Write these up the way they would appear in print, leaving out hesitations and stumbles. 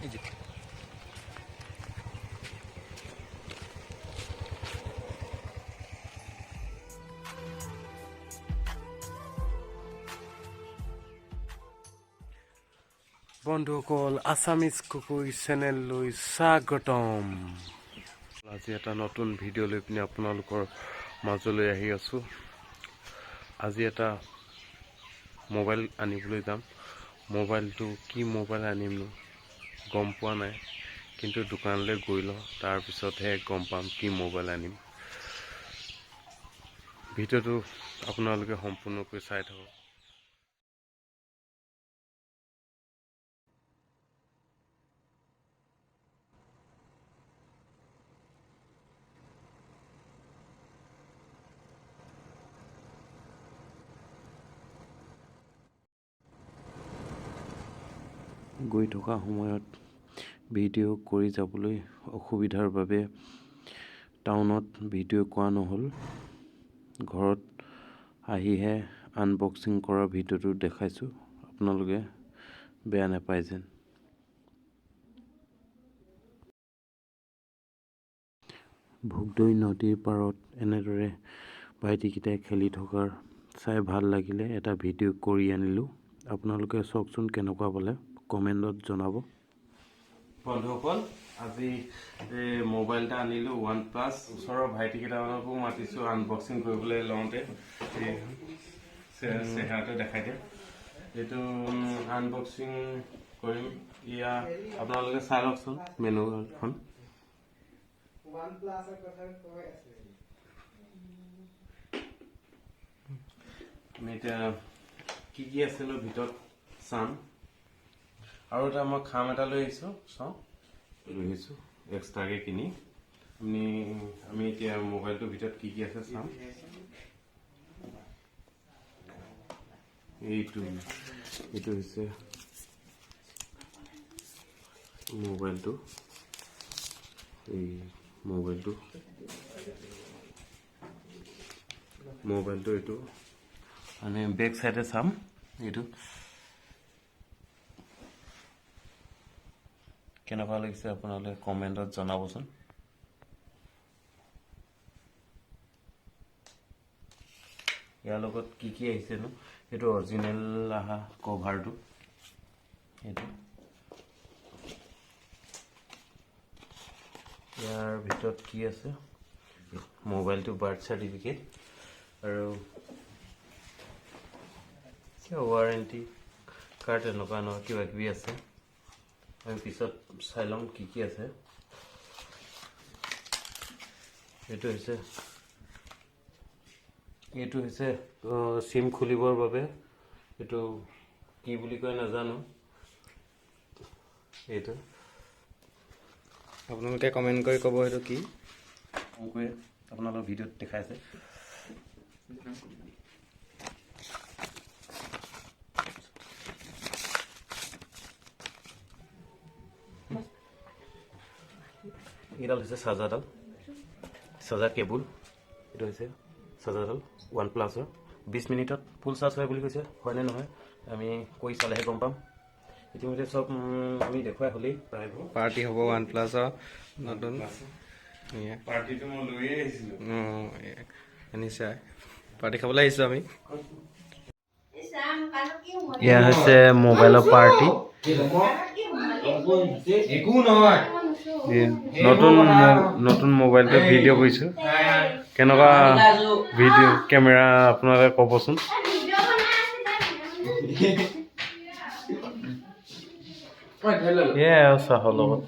এই যে। বন্ধুসকল, আছামিজ কুকুৰ চেনেললৈ স্বাগতম। আজি এটা নতুন ভিডিঅ' লৈ পিনি আপোনালোকৰ মাজলৈ আহি আছোঁ। আজি এটা মোবাইল আনিবলৈ যাম। মোবাইলটো কি মোবাইল আনিমনো গম পোৱা নাই, কিন্তু দোকানলৈ গৈ লওঁ, তাৰপিছতহে গম পাম কি মোবাইল আনিম। ভিডিঅ'টো আপোনালোকে সম্পূৰ্ণকৈ চাই থাকক। গৈ থকা সময়ত ভিডিঅ' কৰি যাবলৈ অসুবিধাৰ বাবে টাউনত ভিডিঅ' কৰা নহ'ল। ঘৰত আহিহে আনবক্সিং কৰা ভিডিঅ'টো দেখাইছোঁ, আপোনালোকে বেয়া নাপায় যেন। ভোগদৈ নদীৰ পাৰত এনেদৰে ভাইটিকেইটাই খেলি থকাৰ চাই ভাল লাগিলে, এটা ভিডিঅ' কৰি আনিলোঁ। আপোনালোকে চাওকচোন, কেনেকুৱা পালে কমেণ্টত জনাব। বন্ধুসকল, আজি এই মোবাইল এটা আনিলোঁ, ওৱান প্লাছ। ওচৰৰ ভাইটি কেইটামানকো মাতিছোঁ আনবক্সিং কৰিবলৈ। লওঁতে এই চেহেৰাটো দেখাই দিয়ে। এইটো আনবক্সিং কৰিম। ইয়া আপোনালোকে চাই লওকচোন মেনুখন। ওৱান প্লাছৰ কথা কৈ আছে। আমি এতিয়া কি কি আছেনো ভিতৰত চাম। আৰু এটা মই খাম এটা লৈ আহিছোঁ, চাওঁ, লৈ আহিছোঁ এক্সট্ৰাকৈ কিনি। আমি এতিয়া মোবাইলটোৰ ভিতৰত কি কি আছে চাম। এইটো হৈছে মোবাইলটো। এই মোবাইলটো এইটো মানে বেক চাইডে চাম। এইটো কেনেকুৱা লাগিছে আপোনালোকে কমেণ্টত জনাবচোন। ইয়াৰ লগত কি কি আহিছেনো? এইটো অৰিজিনেল অহা কভাৰটো। এইটো ইয়াৰ ভিতৰত কি আছে? মোবাইলটো, বাৰ্থ চাৰ্টিফিকেট আৰু ৱাৰেণ্টি কাৰ্ড, এনেকুৱা এনেকুৱা কিবা কিবি আছে। আমি পিছত চাই ল'ম কি কি আছে। এইটো হৈছে চিম খুলিবৰ বাবে। এইটো কি বুলি কয় নাজানো এইটো। আপোনালোকে কমেণ্ট কৰি ক'ব সেইটো কি। কৰি আপোনালোকৰ ভিডিঅ'ত দেখাইছে। এইডাল হৈছে চাৰ্জাৰডাল, চাৰ্জাৰ কেবুল। এইটো হৈছে চাৰ্জাৰডাল ওৱান প্লাছৰ। 20 মিনিটত ফুল চাৰ্জ হয় বুলি কৈছে, হয়নে নহয় আমি কৰি চালেহে গম পাম। ইতিমধ্যে চব আমি দেখুৱাই হ'লেই প্ৰায়বোৰ। পাৰ্টি হ'ব ওৱান প্লাছৰ নতুন এয়া। পাৰ্টিটো মই লৈয়ে আহিছিলোঁ। অঁ, এয়া আনিছে, পাৰ্টি খাবলৈ আহিছোঁ আমি। এয়া হৈছে মোবাইলৰ পাৰ্টি। একো নহয়। নতুন নতুন মোবাইলটো ভিডিঅ' কৰিছোঁ। কেনেকুৱা ভিডিঅ' কেমেৰা আপোনালোকে ক'বচোন। এয়াই আৰু চাহৰ লগত।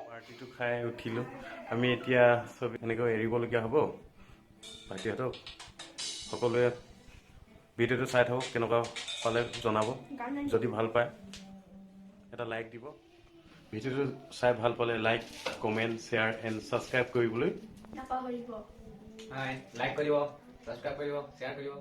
পাৰ্টিটো খাই উঠিলোঁ আমি। এতিয়া চব এনেকৈ এৰিবলগীয়া হ'ব ভাইটিহঁতক। সকলোৱে ভিডিঅ'টো চাই থাকক, কেনেকুৱা পালে জনাব। যদি ভাল পায় এটা লাইক দিব। ভিডিঅ'টো চাই ভাল পালে like, comment, share and subscribe কৰিবলৈ নাপাহৰিব। হাই, লাইক কৰিব, ছাবস্ক্ৰাইব কৰিব, শ্বেয়াৰ কৰিব।